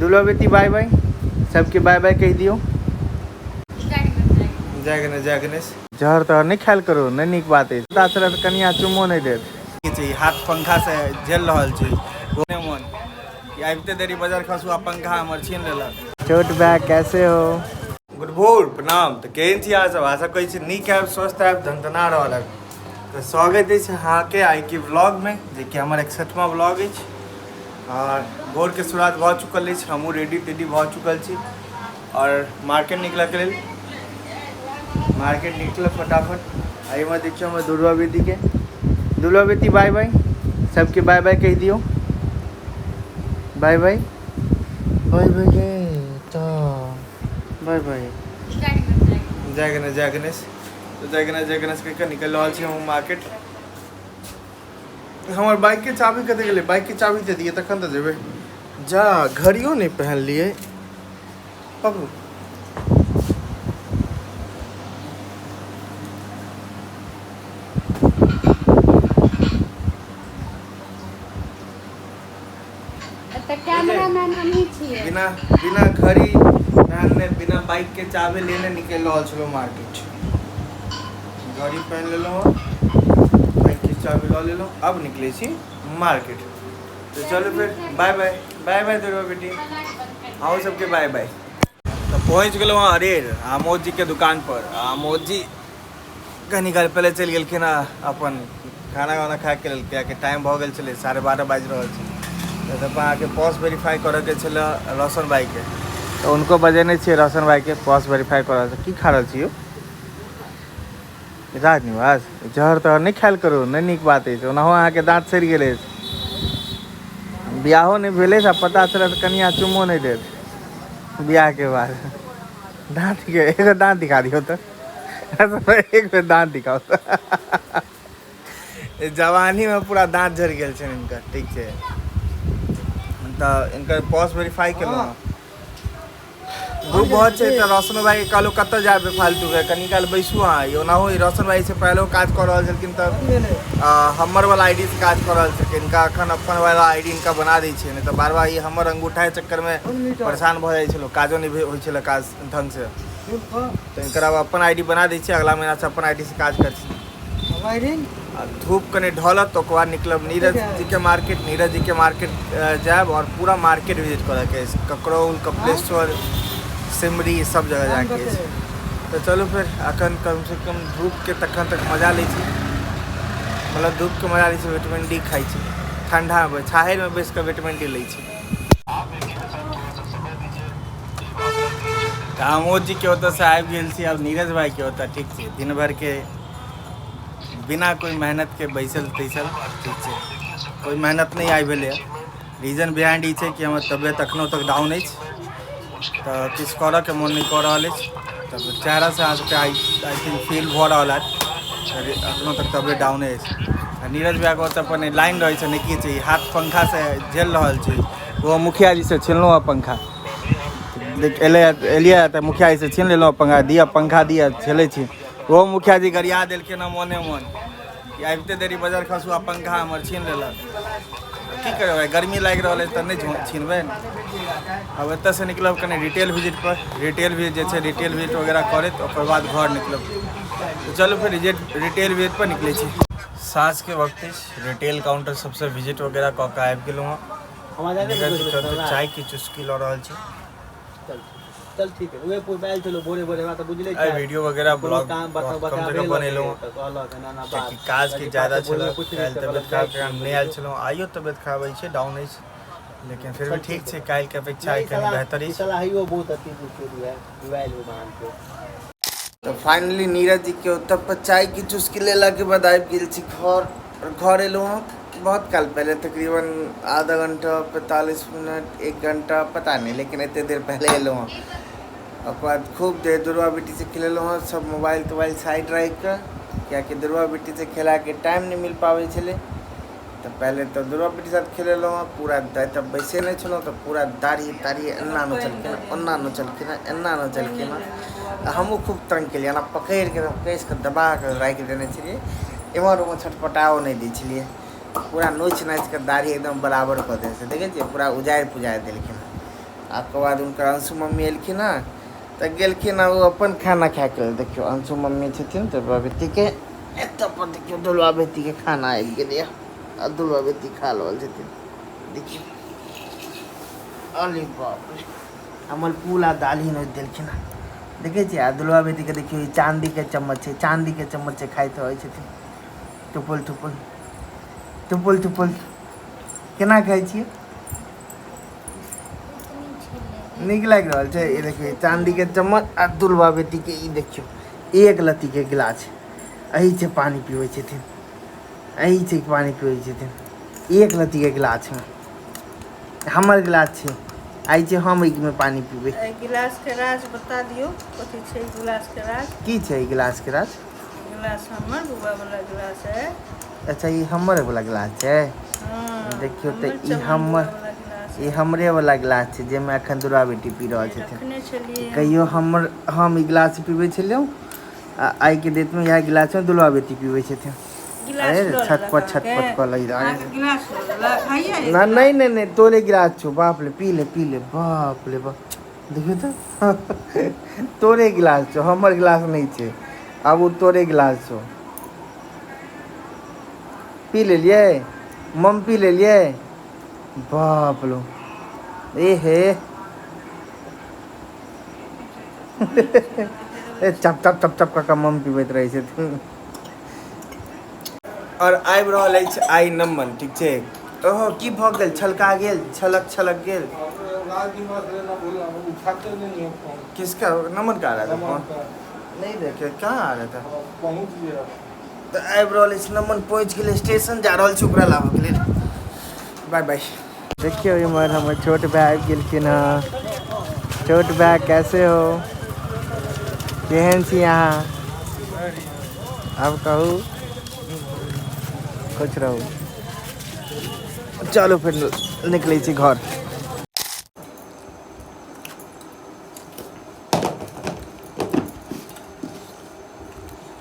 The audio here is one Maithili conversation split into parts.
दुलो बेटी बाय बाय, सबके बाय बाय कहि दियौ। जय गणेश, जय गणेश। जहर तहर नहि खायल करू, नहि नीक बात अछि। पता चलत कनिया चुमो नहि देत। की छै, हाथ पंखा से झेल रहल छै। मोन आबिते देरी बजर खसू आ पंखा हमर छीन लेलक। छोट भाय कैसे हो? गुड भोर, प्रणाम। तऽ केहन छी अहाँ सब? आशा करै छी नीक आयब, स्वस्थ आयब, धनधना रहल आयब। तऽ स्वागत अछि अहाँके आइके व्लॉगमे, जेकि हमर 61वां व्लॉग अछि। आओर भोरके शुरुआत भऽ चुकल अछि, हमहूँ रेडी तेडी भऽ चुकल छी आओर मार्केट निकलऽके लेल मार्केट निकलब फटाफट। एहिमे देखियौ हमर दुर्गा बेटीके। दुर्गा बेटी बाय बाय, सबके बाय बाय कहि दियौ। बाय बाय, बाय बाय गे तऽ बाय बाय। जय गणेश, जय गणेश। तऽ जय गणेश, जय गणेश कहि कऽ निकलि रहल छी हम मार्केट। हमर बाइकके चाभी कतऽ गेलै? बाइकके चाभी दे दियै तखन तऽ जेबै। जा घड़ियो नहि पहनलियै। पकड़ू। तऽ कैमरामैन हमही छियै। बिना बिना घड़ी पहनने, बिना बाइक के चाबी लेने निकलि रहल छलहुँ मार्केट। घड़ी पहन लेलहुँ हँ, बाइक के चाबी लऽ लेलहुँ, अब निकलै छी मार्केट। तऽ चलू फेर बाय बाय, बाय बाय दुर्गा बेटी, अहूँ सबके बाय बाय। तऽ पहुँच गेलहुँ हँ अरेर आमोद जी के दुकान पर। आमोद जी कनी काल पहिले चलि गेलखिन हँ अपन खाना वाना खाइके लेल, कियाकि टाइम भऽ गेल छलै, 12:30 बाजि रहल छै। तऽ तब अहाँके पॉस वेरीफाई करऽके छलै रोशन भाईके, तऽ हुनको बजेने छियै रोशन भाईके पॉस वेरीफाई करऽ। की खा रहल छी यौ? राज निवास जहर तहर नहि खायल करू, नहि नीक बात अछि। ओनाहो अहाँके दाँत सड़ि गेल अछि, बियाहो नहि भेल अछि आ पता चलत कनिया चुमो नहि देत बियाहके बाद। दाँत के एगो दाँत दिखा दियौ तऽ, एक बेर दाँत दिखाओ तऽ। जवानी में पूरा दाँत झड़ि गेल छनि हिनकर। ठीक छै, तऽ हिनकर पॉस वेरीफाई केलहुँ। धूप बहुत छै तऽ रोशन भाई कहलहुँ कतऽ जायब फालतू के, कनी काल बैसू अहाँ। ओनाहो ई रोशन भाई से पहिलो काज कऽ रहल छलखिन तऽ हमर वाला आईडी से काज कऽ रहल छलखिन। हिनका अखन अपन वाला आईडी हिनका बना दै छियै, नहि तऽ बार बार ई हमर अंगूठाके चक्करमे परेशान भऽ जाइ छलहुँ, काजो नहि होइ छलै काज ढङ्गसँ। तऽ हिनकर आब अपन आईडी बना दै छियै, अगला महीनासँ अपन आईडी से काज करथिन। आ धूप कनि ढलत तऽ ओकर बाद निकलब नीरज जीके मार्केट। नीरज जीके मार्केट जायब और पूरा मार्केट विजिट करऽके अछि, ककरौल, कपिलेश्वर, सिमरी सब जगह जायके अछि। तऽ चलू फेर अखन कमसँ कम धूपके तखन तक मजा लै छी, मतलब धूपके मजा लै छी, विटामिन डी खाइ छी, ठण्डामे छाहरिमे बैस कऽ विटामिन डी लै छी। तऽ आमोद जीके ओतऽसँ आबि गेल छी आब नीरज भाईके ओतऽ। ठीक छै, दिन भरिके बिना कोइ मेहनतके बैसल तैसल, ठीक छै, कोइ मेहनत नहि आइ भेलैए। रीजन बिहाइंड ई छै कि हमर तबियत एखनो तक डाउन अछि, तऽ किछु करऽके मोन नहि कऽ रहल अछि। तऽ चेहरासँ अहाँ सबके I I think feel भऽ रहल हैत, एखनो तक तबियत डाउने अछि। आ नीरज भैयाके ओतऽ अपन लाइन रहै छै नहि किछु, ई हाथ पंखासँ झेल रहल छै। ओ मुखिया जीसँ छीनलहुँ हँ पंखा, देख एलै, एलियै तऽ मुखिया जीसँ छीन लेलहुँ पंखा, दिअ पंखा दिअ, झेलै छी। ओहो मुखिया जी गरिया देलखिन हँ मोने मोन कि आबिते देरी बजर खसू आ पंखा हमर छीन लेलक। की करबै, गर्मी लागि रहल अछि तऽ नहि छीनबै। आब एतऽसँ निकलब कनि रिटेल विजिट पर, रिटेल विजिट जे छै रिटेल विजिट वगैरह करैत ओकर बाद घर निकलब। तऽ चलू फेर रिटेल विजिट पर निकलै छी। साँझके वक्त अछि, रिटेल काउंटर सबसँ विजिट वगैरह कऽ कऽ आबि गेलहुँ हँ। नीरज जी के चायके चुस्की लऽ रहल छी। चल चल ठीक है, उहे मोबाइल चलो भोरे भोरे हमरा तऽ बुझले छै वीडियो वगैरह ब्लॉग काम कम बता जगह बनेलहुँ तऽ कहलक एना एना कियाकि बात काजके ज्यादा भोरे छल। कुछ काल्हि तबियत खराब के कारण नहि आयल छलहुँ, आइयो तबियत खराब अछि, डाउन अछि, लेकिन फिर भी ठीक छै, काल्हिके अपेक्षा आइ कनि बेहतर अछि। साला हइयो बहुत अथी चोरी है मोबाइल हो बहन के। तऽ फाइनली नीरज जी के ओतऽ पर चाय के चुस्की लेला के बाद आबि गेल छी घर। और घर एलहुँ हँ बहुत काल पहले, तकरीबन आधा घंटा 45 मिनट 1 घंटा पता नहीं, लेकिन एते देर पहले एलहुँ हँ। ओकर बाद खूब देर दुर्गा बेटी से खेलेलहुँ हँ, सब मोबाइल तोबाइल साइड राखि कऽ, कियाकि दुर्गा बेटी से खेलाके टाइम नहि मिल पाबै छलै। तऽ पहले तऽ दुर्गा बेटी साथ खेलेलहुँ हँ, पूरा तऽ बैसे नहि छलहुँ, तऽ पूरा दाढ़ी ताढ़ी एना नोचलखिन हँ, ओना नोचलखिन हँ, एना नोचलखिन हँ। हमहूँ खूब तंग केलियै, एना पकड़िके कसिके दबा कऽ राखि देने छलियै, एम्हर ओम्हर छटपटाओ नहि दै छलियै, पूरा नोचि नाचि कऽ दाढ़ी एकदम बराबर कऽ देने छै। देखै छियै, पूरा उजाड़ि पुजारि देलखिन हँ। आ ओकर बाद हुनकर अंशु मम्मी एलखिन हँ तऽ गेलखिन हँ ओ अपन खाना खायके लेल। देखियौ अंशु मम्मी छथिन दुर्गा बेटीके, एतऽ पर देखियौ दुर्गा बेटीके खाना आबि गेलैए आ दुर्गा बेटी खा रहल छथिन। देखियौ अरे बाप रे, हमर पूरा दालि नोचि देलखिन हँ। देखै छियै आ दुर्गा बेटीके देखियौ ई चाँदीके चम्मच छै, चाँदीके चम्मच छै, खाइत रहै छथिन टुपुल टुपुल टुपुल टुपुल। केना खाइ छियै? नीक लागि रहल छै। ई देखियौ चाँदीके चम्मच आ दुर्गा बेटीके ई देखियौ एक लत्तीके गिलास, एहि से पानि पीबै छथिन, एहि से पानि पीबै छथिन एक लत्तीके गिलासमे। हमर गिलास छै, आइ छै हम एहिमे पानि पीबै। एहि गिलासके राज बता दियौ, कथी छै गिलासके राज? की छै एहि गिलासके राज? गिलास हमर बउआ वाला गिलास है। अच्छा, ई हमर वाला गिलास छै। हाँ, देखियौ तऽ हमर ई चमन हमर बउआ वाला गिलास ई हमरे वाला गिलास छै जाहिमे अखन दुर्गा बेटी पी रहल छथिन। रखने छलियै। कहियो हमर हम ई गिलास पीबै छलियौ आ आइके डेटमे इएह गिलासमे दुर्गा बेटी पीबै छथिन। गिलास अरे लऽ लेलक छटपट छटपट अहाँके? कऽ लग अहाँके गिलास लऽ लेलक? हैया ना, नहीं नहीं नहीं, तोरे गिलास छौ। बाप रे, पी ले पी ले, बाप रे बाप। देखियौ तऽ तोरे गिलास छौ, हमर गिलास नहि छै। आब ओ तोरे गिलास छौ, पी लेलियै मम, पी लेलियै। बाप रो, ए हे ए चप चप चप चप कऽ कऽ मम पीबैत रहै छथिन। और आबि रहल अछि आइ नमन, ठीक छै। ओहो की भऽ गेल? छलका गेल, छलक छलक गेल। उठाते नहीं है फोन। किसका? नमन का आ रहा था फोन? नहीं देखे, कहाँ आ रहा था? पहुँच गया। तऽ आबि रहल अछि नमन, पहुँच गेलै स्टेशन, जा रहल छी ओकरा लाबऽके लेल। Bye bye. देखियौ इम्हर हमर छोट भाय आबि गेलखिन हँ। छोट भाय कैसे हो, केहन छी अहाँ? आब कहू, खुश रहू। चलू फिर निकलै छी घर।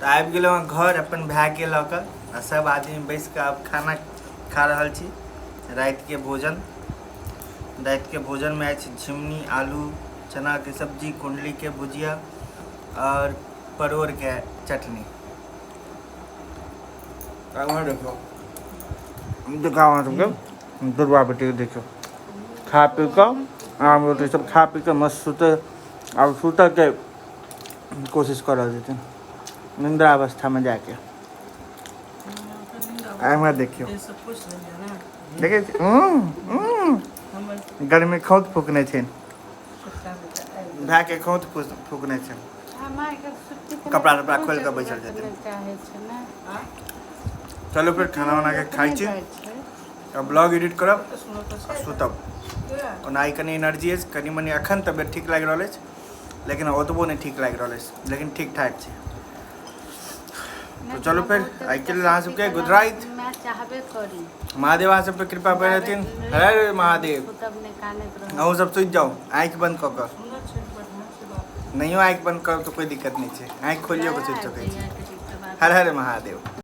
तऽ आबि गेलहुँ हँ घर अपन भायके लऽ कऽ आ सब आदमी बैस कऽ आब खाना खा रहल छी, रातिके भोजन। रातिके भोजनमे अछि झिमनी आलू चनाके सब्जी, कुण्डलीके भुजिया आओर परोड़के चटनी। देखियौ, देखाउ अहाँ सबके दुर्गा बेटीके। देखियौ खा पी कऽ आम रोटी सब खा पी कऽ मस्त सुतै, आब सुतऽके कोशिश कऽ रहल छथिन निंद्रा अवस्थामे जाके। एम्हर देखियौ, देखै छी गर्मी खौत फूकने छै, भायके खौत फूकने छै। कपड़ा तपड़ा खोलि कऽ बैसल छथिन। चलू फिर खाना बना के खाइ छी, ब्लॉग एडिट करब आ सुतब। ओना आइ कनि एनर्जी अछि कनि मनि, अखन तबियत ठीक लागि रहल अछि, लेकिन ओतबो नहि ठीक लागि रहल अछि, लेकिन ठीक ठाक छै। तो चलू फिर आइके लेल अहाँ सबके गुड राइट। महादेव अहाँ सबके कृपा पर रहथिन। हर हर महादेव। अहूँ सब सुति जाउ आँखि बंद कऽ कऽ। नहियो आँखि बंद करब तऽ कोइ दिक्कत नहि छै, आँखि खोलियो कऽ सुति सकै छी। हर हर महादेव।